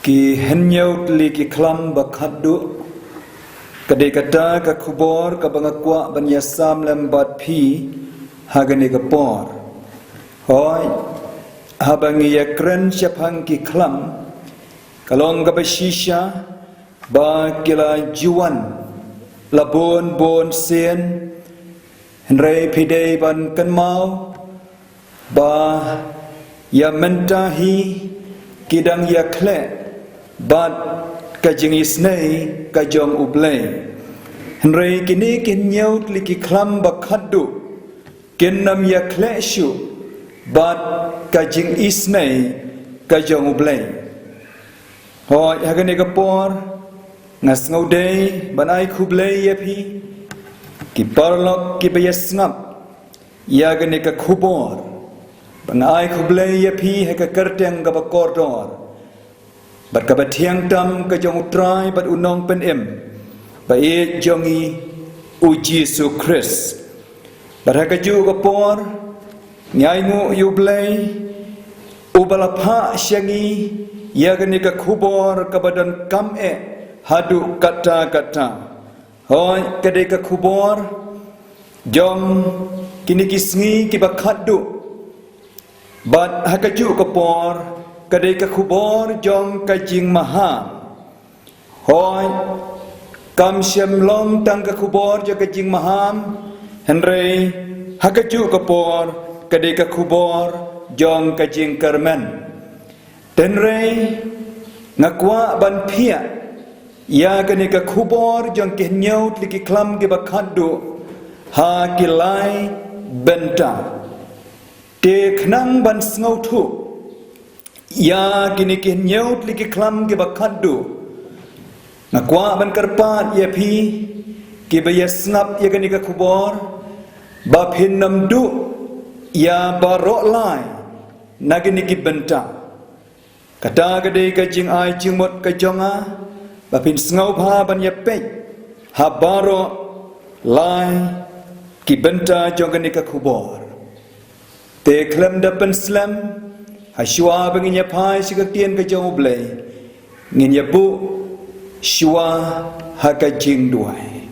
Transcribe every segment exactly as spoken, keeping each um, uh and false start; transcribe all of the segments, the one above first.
Ki hynñiew tylli ki khlam ba khatduh. Ka dei kata ka khubor kaba nga kwah ban ïasam lem bad phi ha kane ka por. Hooid, haba ngi ïakren shaphang ki khlam, ka long kaba shisha ba ki la ju wan la bun bun sien. Hynrei phi dei ban kynmaw ba ïa mynta hi ki dang ïakhleh bad ka jingisynei ka jong U Blei. Hynrei kine ki hynñiew tylli ki khlam ba khatduh kin ym ïakhleh shuh bad ka jingisynei ka jong U Blei. Hooid, ha kane ka por nga sngewdei ban ai khublei ïa phi ki paralok kiba ïasngap ïa kane ka khubor. Ba nga ai khublei ïa phi ha ka kyrteng kaba kordor bad kaba thiang tam ka jong U Trai bad U Nongpynim ba ïeit jong ngi, U Jisu Khrist. Bad ha kajuh ka por ngi ainguh ïa U Blei uba la phah sha ngi ïa kane ka khubor kaba donkam eh haduh katta katta. Hooid, ka dei ka khubor jong kine ki sngi kiba khatduh. Bad ha kajuh ka por ka dei ka khubor jong ka jingmaham. Hooid, kam shym long tang ka khubor jong ka jingmaham, hynrei ha kajuh ka por ka dei ka khubor jong ka jingkyrmen. Hynrei nga kwah ban phiah ïa kane ka khubor jong ki hynñiew tylli ki khlam kiba khatduh ha ki lai bynta. Te khnang ban sngewthuh ïa kine ki hynñiew tylli ki khlam kiba khatduh, nga kwah ban kyrpad ïa phi kiba ïasngap ïa kane ka khubor ba phin ym duh ïa baroh lai na kine ki bynta. Kata ka dei ka jingai jingmut ka jong nga ba phin sngewbha ban ïapeit ha baroh lai ki bynta jong kane ka khubor. Te khlem da pynslem, ha shuwa ba ngin ïaphai sha ka ktien ka jong U Blei, ngin ïabuh shuwa ha ka jingduwai.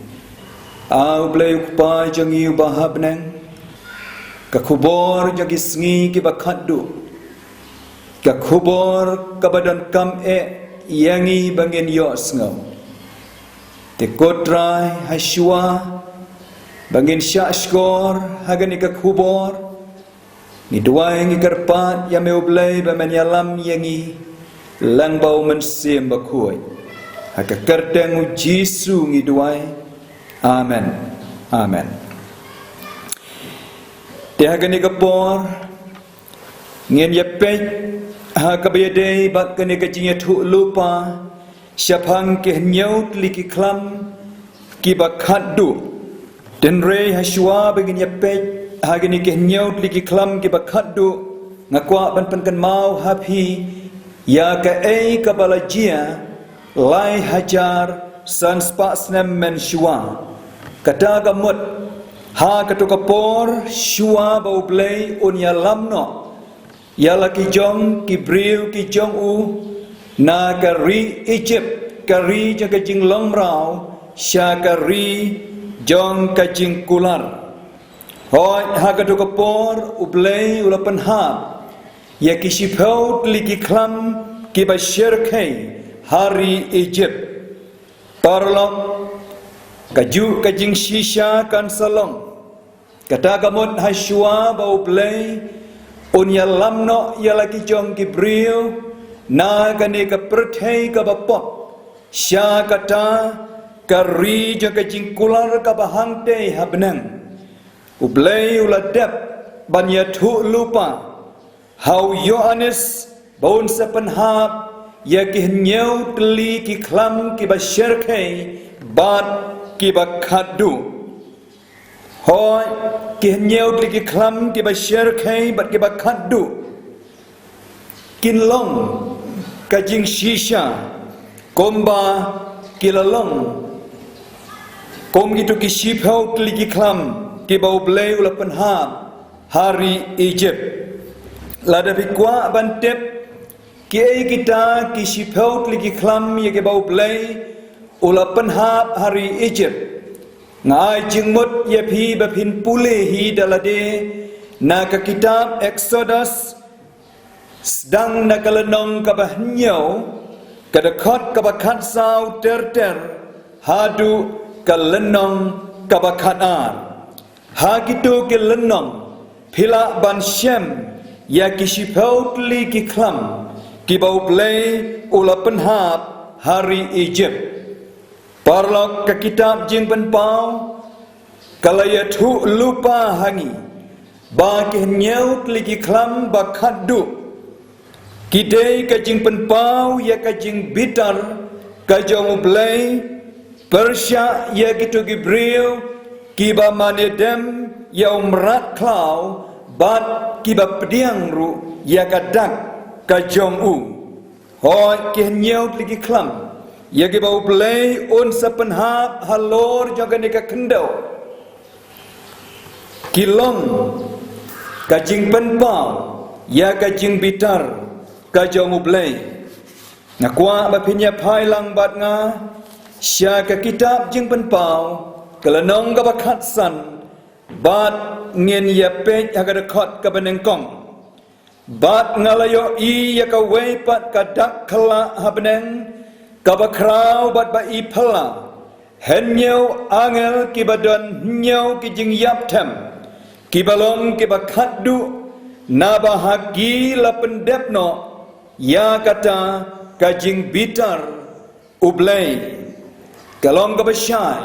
A U Blei U Kpa jong ngi uba ha bneng, ka khubor jong ki sngi kiba khatduh, ka khubor kaba donkam eh ïa ngi ba ngin ïohsngew. Te ko Trai, ha shuwa ba ngin shah shkor ha kane ka khubor, ngi duwai ngi kyrpad ïa me U Blei ba men ïalam ïa ngi lyngba U Mynsiem Bakhuid. Ha ka kyrteng U Jisu ngi duwai. Amen. Amen. Te ha kane ka por ngin ïapeit ha kaba ïadei bad kane ka jingïathuhlypa shaphang ki hynñiew tylli ki khlam kiba khatduh. Hynrei ha shuwa ba ngin ïapeit ha kine ki hynñiew tylli ki khlam kiba khatduh, nga kwah ban pynkynmaw ha phi ïa kaei kaba la jia lai hajar san spah snem mynshuwa. Kata ka mut, ha kato ka por shuwa ba U Blei un ïalam noh ïa la ki jong ki briew ki jong u na ka ri Egypt, ka ri jong ka jinglong mraw, sha ka ri jong ka jingkular. Hooid, ha kato ka por U Blei u la pynhap ïa ki shiphew tylli ki khlam kiba shyrkhei ha ri Egypt. Paralok, kajuh ka jingshisha kan sa long. Kata ka mut ha shuwa ba U Blei un ïalam noh ïa la ki jong ki briew na kane ka pyrthei kaba pop, sha kata ka ri jong ka jingkular kaba hangtei ha bneng. U Blei u la dep ban ïathuhlypa ha u Ïoannis ba un sa pynhap ïa ki hynñiew tylli ki khlam kiba shyrkhei bad kiba khatduh. Hooid, ki hynñiew tylli ki khlam kiba shyrkhei bad kiba khatduh kin long ka jingshisha kumba ki la long kum kito ki shiphew tylli ki khlam kiba U Blei u la pynhap ha ri Egypt. Lada phi kwah ban tip Kiei kita ki shiphew tylli ki khlam ïa kiba U Blei u la pynhap ha ri Ijipt? Nga ai jingmut ïa phi ba phin pule hi da lade na ka kitab Eksodus, sdang na ka lynnong kaba hynñiew, ka dkhot kaba khatsaw ter ter haduh ka lynnong kaba khatar. Ha kito ki lynnong phi lah ban shem ïa ki shiphew tylli ki khlam kiba U Blei u la pynhap ha ri Ijipt. Paralok, ka kitab Jingpynpaw ka la ïathuh lypa ha ngi ba ki hynñiew tylli ki khlam ba khatduh ki dei ka jingpynpaw ïa ka jingbitar ka jong U Blei, pyrshah ïa kito ki briew kiba mane dem ïa u mrad khlaw bad kiba pdiang ruh ïa ka dak ka jong u. Hooid, ki hynñiew tylli ki khlam ïa kiba U Blei un sa pynhap halor jong kane ka khyndew ki long ka jingpynpaw ïa ka jingbitar ka jong U Blei. Nga kwah ba phin ïa phai lang bad nga sha ka kitab Jingpynpaw, ka lynnong kaba khatsan, bad ngin ïa peit ha ka dkhot kaba nyngkong. Bad nga la ïohi ïa kawei pat ka dak khyllah ha bneng, kaba khraw bad ba i phylla, hynñiew angel kiba don hynñiew ki jingïap them, kiba long kiba khatduh, naba ha ki la pyndep noh ïa kata ka jingbitar U Blei. Ka long kaba shai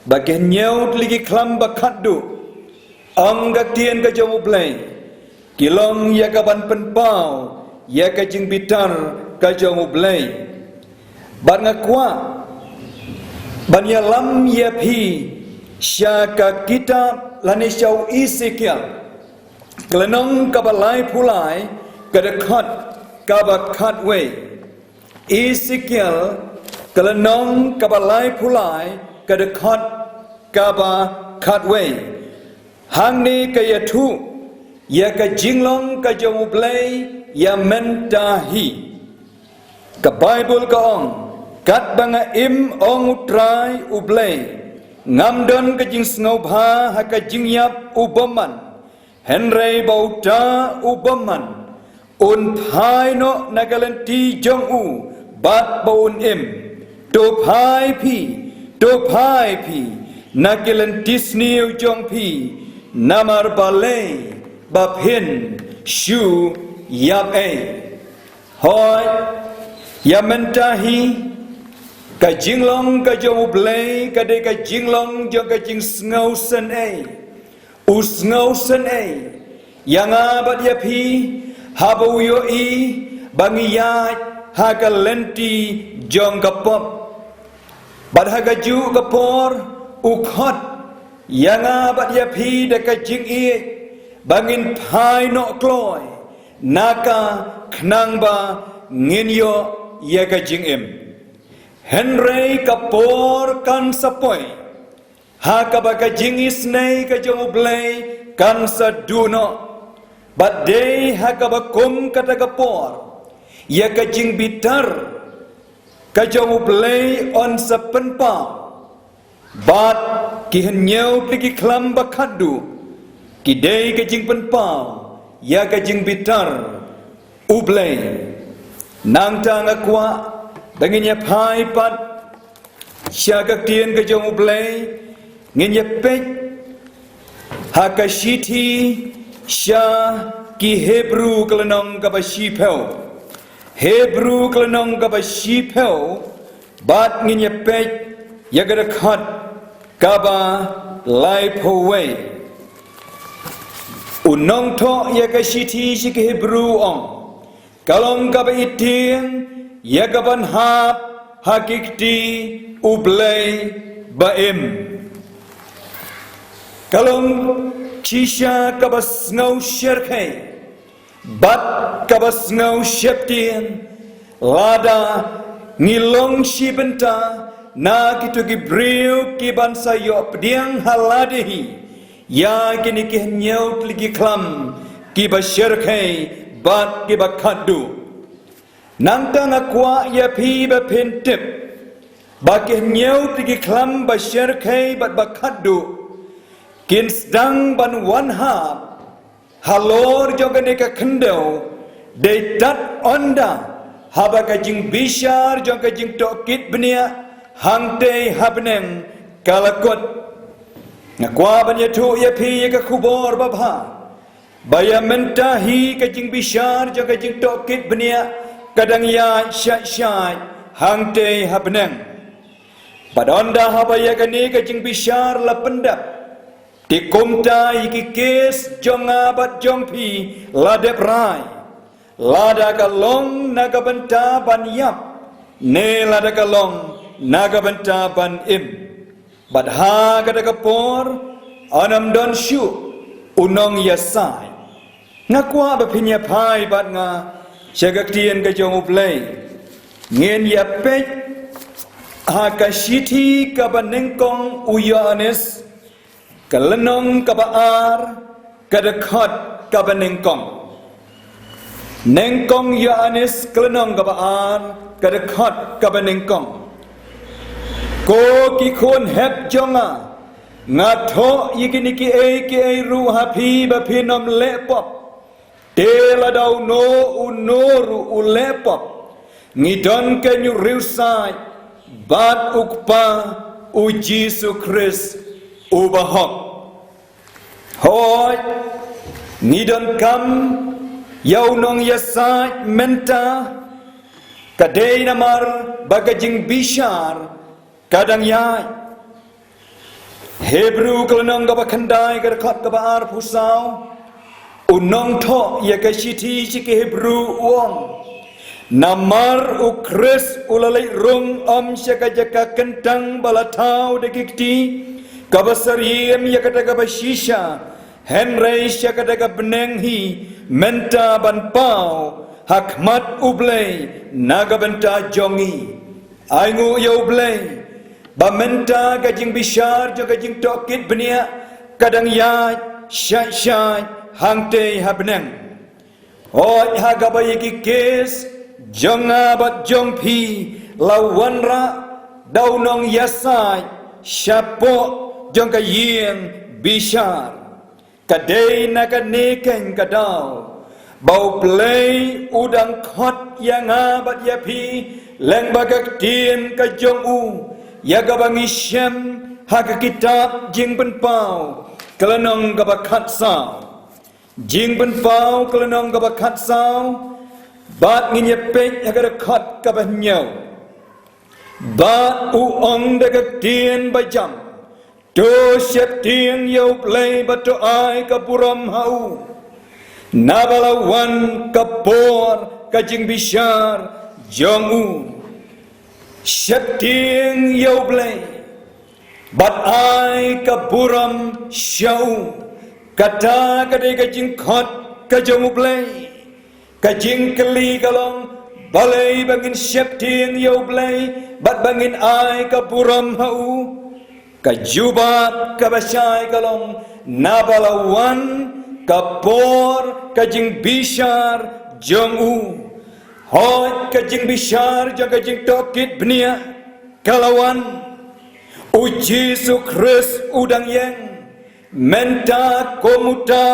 ba ki hynñiew tylli ki khlam ba khatduh, ong ka ktien ka jong U Blei, ki long ïa kaban pynpaw ïa ka jingbitar ka jong U Blei. Bad nga kwah ban ïalam ïa phi sha ka kitab lane sha u Esekiel, ka lynnong kaba laiphew lai, ka dkhot kaba khatwei. Esekiel, ka lynnong kaba laiphew lai, ka dkhot kaba khatwei. Hangne ka ïathuh ïa ka jinglong ka jong U Blei ïa mynta hi. Ka Baibl ka ong, katba nga im, ong U Trai U Blei, ngam don ka jingsngewbha ha ka jingïap u bymman, hynrei ba uta u bymman un phai noh na ka lynti jong u bad ba un im. To phai phi, to phai phi na ki lynti sniew jong phi, namar balei ba phin shu ïap ei? Hooid, ïa mynta hi ka jinglong ka jong U Blei ka dei ka jinglong jong ka jingsngewsynei. U sngewsynei ïa nga bad ïa phi haba u ïohi ba ngi ïaid ha ka lynti jong ka pop. Bad ha kajuh ka por u khot ïa nga bad ïa phi da ka jingïeit ba ngin phai noh kloi na ka khnang ba ngin ïoh ïa ka jingim. Hynrei ka por kan sa poi ha kaba ka jingisynei ka jong U Blei kan sa duh noh. Bad dei ha kaba kum kata ka por ïa ka jingbitar ka jong U Blei yn sa pynpaw. Bad ki hynñiew tylli ki khlam ba khatduh ki dei ka jingpynpaw ïa ka jingbitar U Blei. Nangta nga kwah ba ngin ïa phai pat sha ka ktien ka jong U Blei, ngin ïa peit ha ka shithi sha ki Hebru ka lynnong kaba shiphew. Hebru ka lynnong kaba shiphew, bad ngin ïa peit ïa ka dkhot kaba laiphew wei. U nongthoh ïa ka shithi sha ki Hebru u ong, ka long kaba ïa tieng ïa kaban hap ha ki kti U Blei ba im. Ka long shisha kaba sngew shyrkhei bad kaba sngew sheptieng lada ngi long shi bynta na kito ki briew kiban sa ïoh pdiang ha lade hi ïa kine ki hynñiew tylli ki khlam kiba shyrkhei bad kiba khatduh. Nangta nga kwah ïa phi ba phin tip ba ki hynñiew tylli ki khlam ba shyrkhei bad ba khatduh kin sdang ban wan hap halor jong kane ka khyndew, dei tad ynda haba ka jingbishar jong ka jingtohkit bniah hangtei ha bneng ka la kut. Nga kwah ban ïathuh ïa phi ïa ka khubor babha ba ïa mynta hi ka jingbishar jong ka jingtohkit bniah ka dang ïaid shait shait hangtei ha bneng. Bad ynda haba ïa kane ka jingbishar la pyndep, te kumta ïa ki kes jong nga bad jong phi la dep rai, lada ka long na ka bynta ban ïap ne lada ka long na ka bynta ban im. Bad ha kata ka por, yn ym don shuh u nongïasaid. Nga kwah ba phin ïa phai bad nga sha ka ktien ka jong U Blei. Ngin ïa peit ha ka shithi kaba nyngkong u Ïoannis, ka lynnong kaba ar, ka dkhot kaba nyngkong. Nyngkong Ïoannis ka lynnong kaba ar, ka dkhot kaba nyngkong. Ko ki khun hep jong nga, nga thoh ïa kine kiei kiei ruh ha phi ba phin ym leh pop. Te lada uno uno ruh u leh pop, ngi don keiñ u riewsaid bad U Kpa, U Jisu Khrist u bahok. Hooid, ngi donkam ïa u nongïasaid mynta, ka dei namar ba ka jingbishar ka dang ïaid. Hebru ka lynnong kaba khyndai, ka dkhot kaba arphew saw, u nongthoh ïa ka shithi sha ki Hebru u ong, namar U Khrist u la leit rung ym sha ka jaka kyntang ba la thaw da ki kti, kaba syriem ïa kata kaba shisha, hynrei sha kata ka bneng hi mynta ban paw ha khmat U Blei na ka bynta jong ngi. Ai nguh ïa U Blei ba mynta ka jingbishar jong ka jingtohkit bniah ka dang ïaid shait shait hangtei ha bneng. Hooid, ha kaba ïa ki kes jong nga bad jong phi la wanrah da u nongïasaid shapoh jong ka ïing bishar. Ka dei na kane keiñ ka daw ba U Blei u dang khot ïa nga bad ïa phi lyngba ka ktien ka jong u, ïa kaba ngi shem ha ka kitab Jingpynpaw ka lynnong kaba khatsaw. Jingpynpaw ka lynnong kaba khatsaw, bad ngin ïa peit ha ka dkhot kaba hynñiew. Bad u ong da ka ktien ba jam, to sheptieng ïa U Blei bad to ai ka burom ha u, naba la wan ka por ka jingbishar jong u. Sheptieng ïa U Blei bad ai ka burom sha u. Kata ka dei ka jingkhot ka jong U Blei. Ka jingkylli ka long, balei ba ngin sheptieng ïa U Blei bad ba ngin ai ka burom ha u? Ka jubab kaba shai ka long, naba la wan ka por ka jingbishar jong u. Hooid, ka jingbishar jong ka jingtohkit bniah ka la wan. U Jisu Khrist u dang ïeng. Mynta kum uta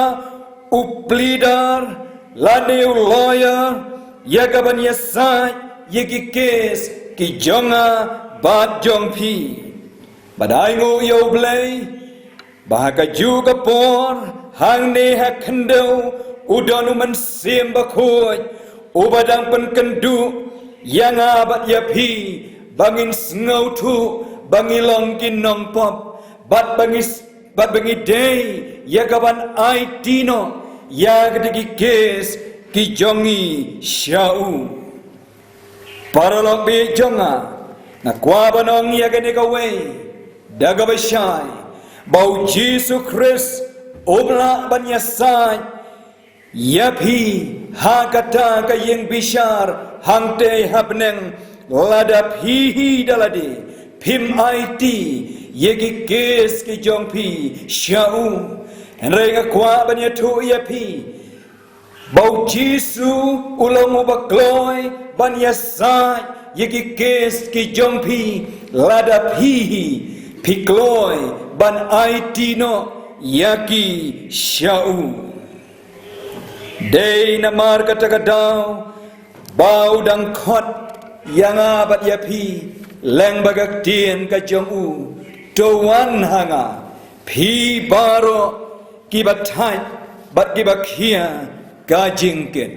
u pleader lane u lawyer ïa kaban ïasaid ïa ki kes ki jong nga bad jong phi. Bad ai nguh ïa U Blei ba ha kajuh ka por hangne ha khyndew u don U Mynsiem Bakhuid uba dang pynkynduh ïa nga bad ïa phi ba ngin sngewthuh ba ngi long ki nongpop bad ba ngi s- bad ba ngi dei ïa kaban aiti noh ïa kata ki kes ki jong ngi sha u. Paralok baieit jong nga, nga kwah ban ong ïa kane kawei da kaba shai, ba U Jisu Khrist um lah ban ïasaid ïa phi ha kata ka ïing bishar hangtei ha bneng lada phi hi da lade phim aiti ïa ki kes ki jong phi sha u. Hynrei nga kwah ban ïathuh ïa phi, Ba u Jisu u long uba kloi ban ïasaid ïa ki kes ki jong phi, lada phi hi phi kloi ban aiti noh ïa ki sha u. Dei namar kata ka daw ba u dang khot ïa nga bad ïa phi lyngba ka ktien ka jong u, to wan ha nga phi baroh kiba thait bad kiba khia ka jingkit.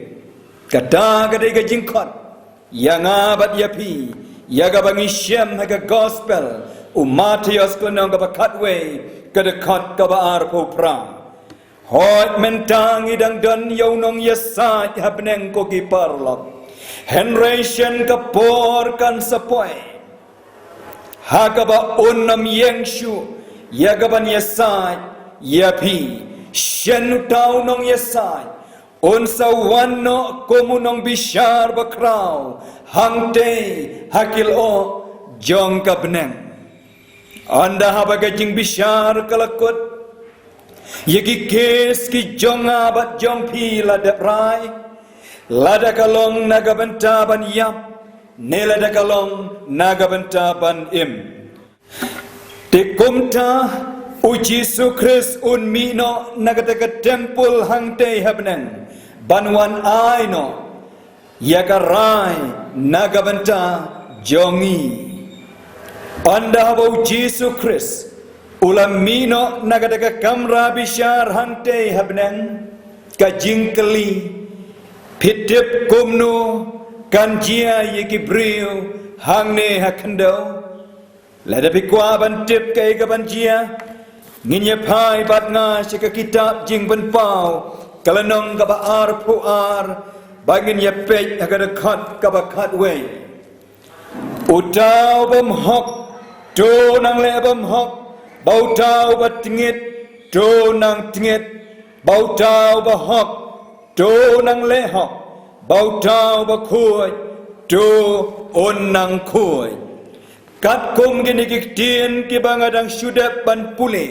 Kata ka dei ka jingkhot ïa nga bad ïa phi, ïa kaba ngi shem ha ka gospel u Mathaios ka lynnong kaba khatwei, ka dkhot kaba arphew phra. Hooid, mynta ngi dang don ïa u nongïasaid ha bneng, ko ki paralok, hynrei shen ka por kan sa poi ha kaba un ym ïeng shuh ïa kaban ïasaid ïa phi. Shen uta u nongïasaid, un sa wan noh kum u nongbishar bakhraw hangtei ha ki lyoh jong ka bneng. Ynda haba ka jingbishar ka la kut, ïa ki kes ki jong nga bad jong phi la dep rai, lada ka long na ka bynta ban ïap ne lada ka long na ka bynta ban im. Te kumta u Jisu Khrist un mih noh na kata ka templ hangtei ha bneng ban wan ai noh ïa ka rai na ka bynta jong ngi. Ynda haba u Jisu Khrist u la mih noh na kata ka kamra bishar hangtei ha bneng, ka jingkylli, phi tip kumno kan jia ïa ki briew hangne ha khyndew? Lada phi kwah ban tip kaei kaban jia, ngin ïa phai bad nga sha ka kitab Jingpynpaw ka lynnong kaba arphew ar, bad ngin ïa peit ha ka dkhot kaba khatwei. Uta u bym hok, to nang leh bym hok. Ba uta u batngit, to nang tngit. Ba uta u bahok, to nang leh hok. Ba uta u bakhuid, to un nang khuid. Katkum kine ki ktien kiba nga dang shu dep ban pule,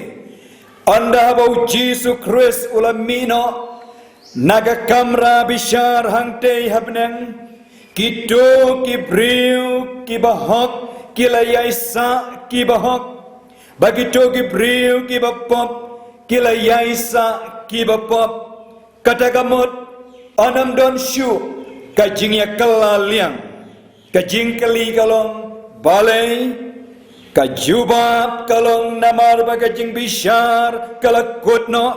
ynda haba u Jisu Khrist u la mih noh na ka kamra bishar hangtei ha bneng, kito ki briew kiba hok ki la ïaisah kiba hok, bad kito ki briew kiba pop ki la ïaisah kiba pop. Kata ka mut, yn ym don shuh ka jingïakylla liang. Ka jingkylli ka long, balei? Ka jubab ka long, namar ba ka jingbishar ka la kut noh,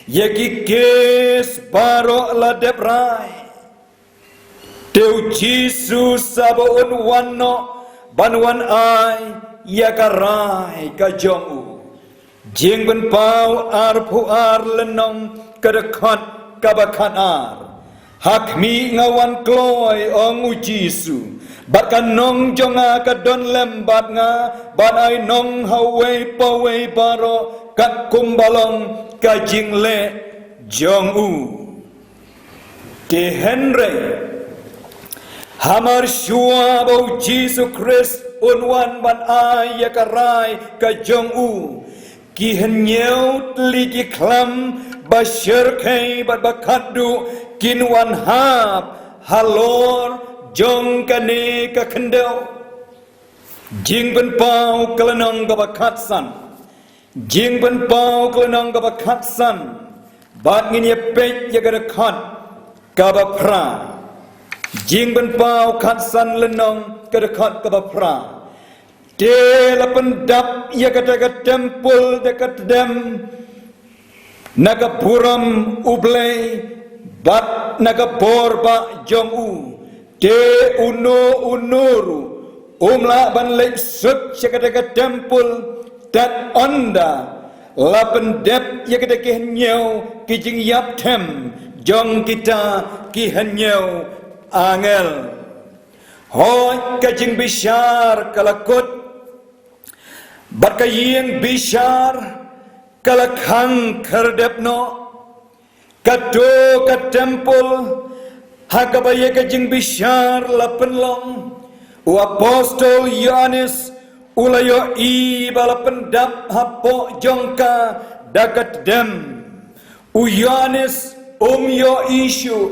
ïa ki kes baroh la dep rai. Te u Jisu sa ba un wan noh ban wan ai ïa ka rai ka jong u. Jingpynpaw arphew ar, lynnong ka dkhot kaba khatar. Ha khmih nga wan kloi, ong u Jisu, bad ka nong jong nga ka don lem bad nga, ban ai nong ha uwei pa uwei baroh katkum ba long ka jingleh jong u. Te hynrei, hamar shuwa ba u Jisu Khrist un wan ban ai ïa ka rai ka jong u, ki hynñiew tylli ki khlam ba shyrkhei bad ba khatduh kin wan hap halor jong kane ka khyndew. Jingpynpaw ka lynnong kaba khatsan. Jingpynpaw ka lynnong kaba khatsan. Bad ngin ïa peit ïa ka dkhot kaba phra. Jingpynpaw khatsan, lynnong ka dkhot kaba phra. Te la pyndap ïa kata ka templ da ka tdem na ka burom U Blei bad na ka bor ba jong u. Te uno uno ruh um lah ban leit suk sha kata ka templ tad ynda la pyndep ïa kata ki hynñiew ki jingïap them jong kita ki hynñiew angel. Hooid, ka jingbishar ka la kut, bad ka ïing bishar ka la khang khyrdep noh. Kato ka templ ha kaba ïa ka jingbishar la pynlong, u apostol Ïoannis u la ïohi ba la pyndap hapoh jong ka da ka tdem. U Ïoannis Um ïohi shuh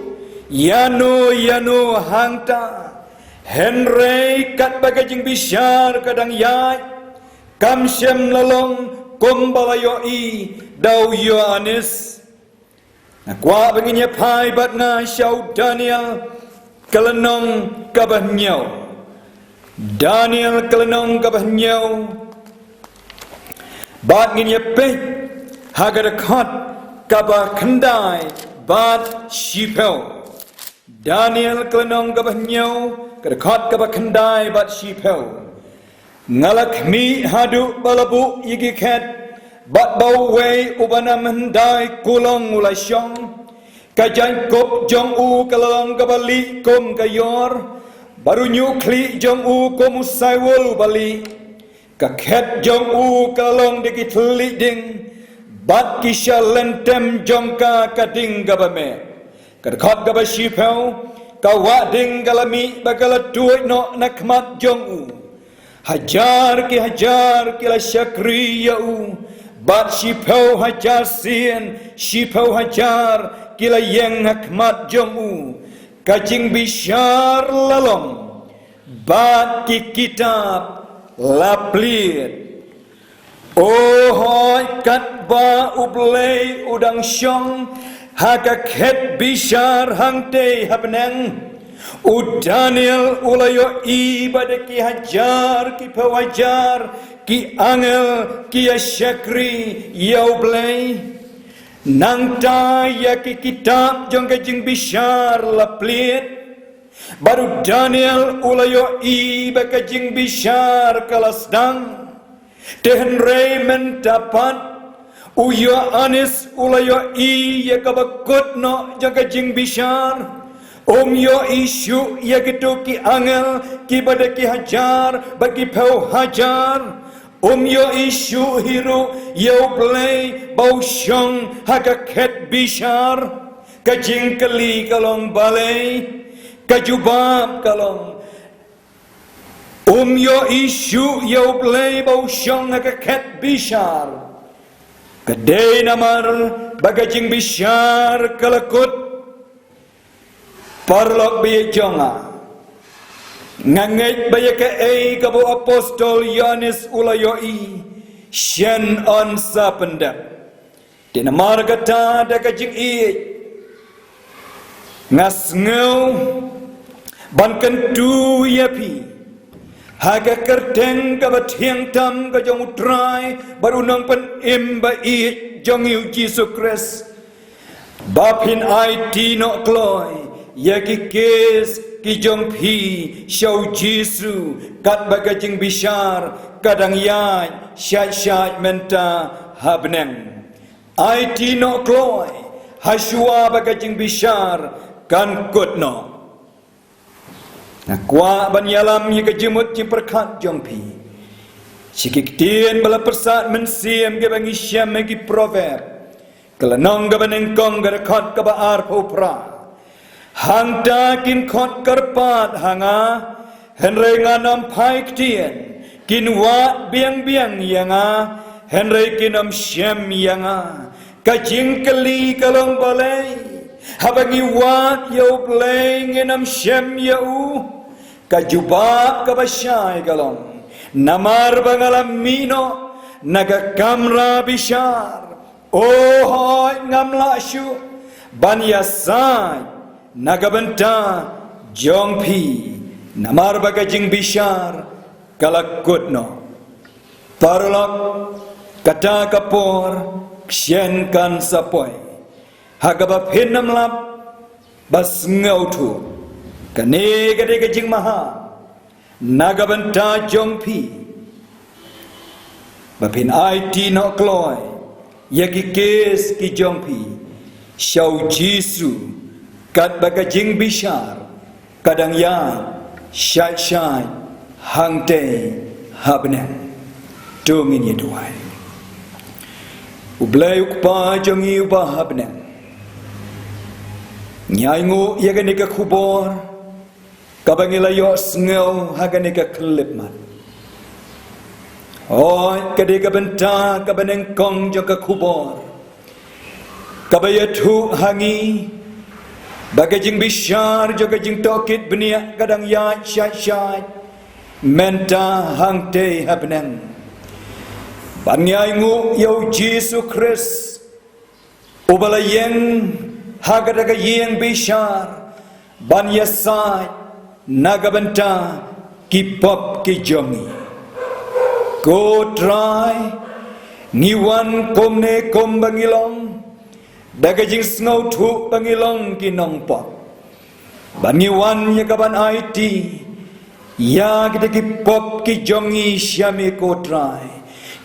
ïano ïano hangta, hynrei katba ka jingbishar ka dang ïaid, kam shym la long kumba la ïohi da u Ïoannis. Nga kwah ba ngin ïa phai bad nga sha u Daniel ka lynnong kaba hynñiew. Daniel ka lynnong kaba hynñiew. Bad ngin ïa peit ha ka dkhot kaba khyndai bad shiphew. Daniel ka lynnong kaba hynñiew, ka dkhot kaba khyndai bad shiphew. Nga la khmih haduh ba la buh ïa ki khet, bad ba uwei uba na myndai kulong u la shong. Ka jaiñkup jong u ka la long kaba lieh kum ka ïor, bad u ñiuhkhlieh jong u kum u saiwul uba lieh. Ka khet jong u ka la long da ki thylliej ding, bad ki shalynter jong ka ka ding kaba meh. Ka dkhot kaba shiphew, ka wah ding ka la mih bad ka la tuid noh na khmat jong u. Hajar ki hajar ki la shakri ïa u, bad shiphew hajar sien shiphew hajar ki la ïeng ha khmat jong u. Ka jingbishar la long, bad ki kitab la plied. O hooid, katba U Blei u dang shong ha ka khet bishar hangtei ha bneng, u Daniel u la ïohi ba da ki hajar ki phew hajar ki angel ki ïa shakri ïa U Blei. Nangta ïa ki kitab jong ka jingbishar la plied. Bad u Daniel u la ïohi ba ka jingbishar ka la sdang. Te hynrei mynta pat, u Ïoannis u la ïohi ïa kaba kut noh jong ka jingbishar. Um ïohi shuh ïa kito ki angel kiba da ki hajar bad ki phew hajar. Um ïohi shuh hi ruh ïa U Blei ba u shong ha ka khet bishar. Ka jingkylli ka long balei? Ka jubab ka long, um ïohi shuh ïa U Blei ba u shong ha ka khet bishar. Ka dei namar ba ka jingbishar ka la kut. Paralok ba ïeit jong nga, nga ngeit ba ïa kaei kaba u apostol Ïoannis u la ïohi, shen yn sa pyndep. Te namar kata da ka jingïeit, nga sngew ban kyntu ïa phi ha ka kyrteng kaba thiang tam ka jong U Trai bad U Nongpynim ba ïeit jong ngi U Jisu Khrist, ba phin aiti noh kloi ïa ki kes ki jong phi sha U Jisu, katba ka jingbishar ka dang ïaid shait shait mynta ha bneng. Aiti noh kloi hashuwa ba ka jingbishar kan kut noh. Nga kwah ban ïalam ïa ka jingmut jingpyrkhat jong phi sha ki ktien ba la pyrsad mynsiem kiba ngi shem ha ki Proverb, ka lynnong kaba nyngkong, ka dkhot kaba arphew phra. Hangta kin khot kyrpad ha nga, hynrei ngan ym phai ktien. Kin wad biang biang ïa nga, hynrei kin ym shem ïa nga. Ka jingkylli ka long balei? Haba ngi wad ïa U Blei ngin ym shem ïa u? Ka jubab kaba shai ka long, namar ba nga la mih noh na ka kamra bishar. O hooid, ngam lah shuh ban ïasaid na ka bynta jong phi, namar ba ka jingbishar ka la kut noh. Paralok, kata ka por shen kan sa poi ha kaba phin ym lah ban sngewthuh. Kane ka dei ka jingmaham na ka bynta jong phi, ba phin aiti noh kloi ïa ki kes ki jong phi sha U Jisu, katba ka jingbishar ka dang ïaid shait shait hangtei ha bneng. To ngin ïa duwai. U Blei U Kpa jong ngi uba ha bneng, ngi ainguh ïa kane ka khubor kaba ngi la ïohsngew ha kane ka khyllipmat. Hooid, ka dei ka bynta kaba nyngkong jong ka khubor Kaba ïathuh ha ngi ba ka jingbishar jong ka jingtohkit bniah ka dang ïaid shait shait mynta hangtei ha bneng. Ban ngi ainguh ïa U Jisu Khrist, uba la ïeng ha kata ka ïing bishar ban ïasaid na ka bynta ki pop ki jong ngi. Ko Trai, ngi wan kumne kumba ngi long, da ka jingsngewthuh ba ngi long ki nongpop. Ba ngi wan ïa ka ban aiti ïa kita ki pop ki jong ngi sha me, ko Trai.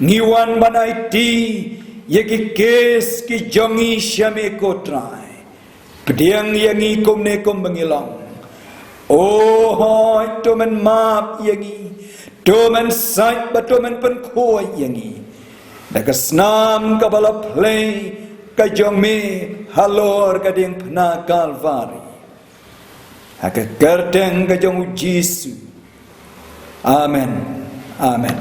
Ngi wan ban aiti ïa ki kes ki jong ngi sha me, ko Trai. Pdiang ïa ngi kumne kumba ngi long. O hooid, to men map ïa ngi, to men said bad to men pynkhuid ïa ngi da ka snam kaba la plie ka jong me halor ka diengphna Kalbari. Ha ka kyrteng ka jong U Jisu. Amen. Amen.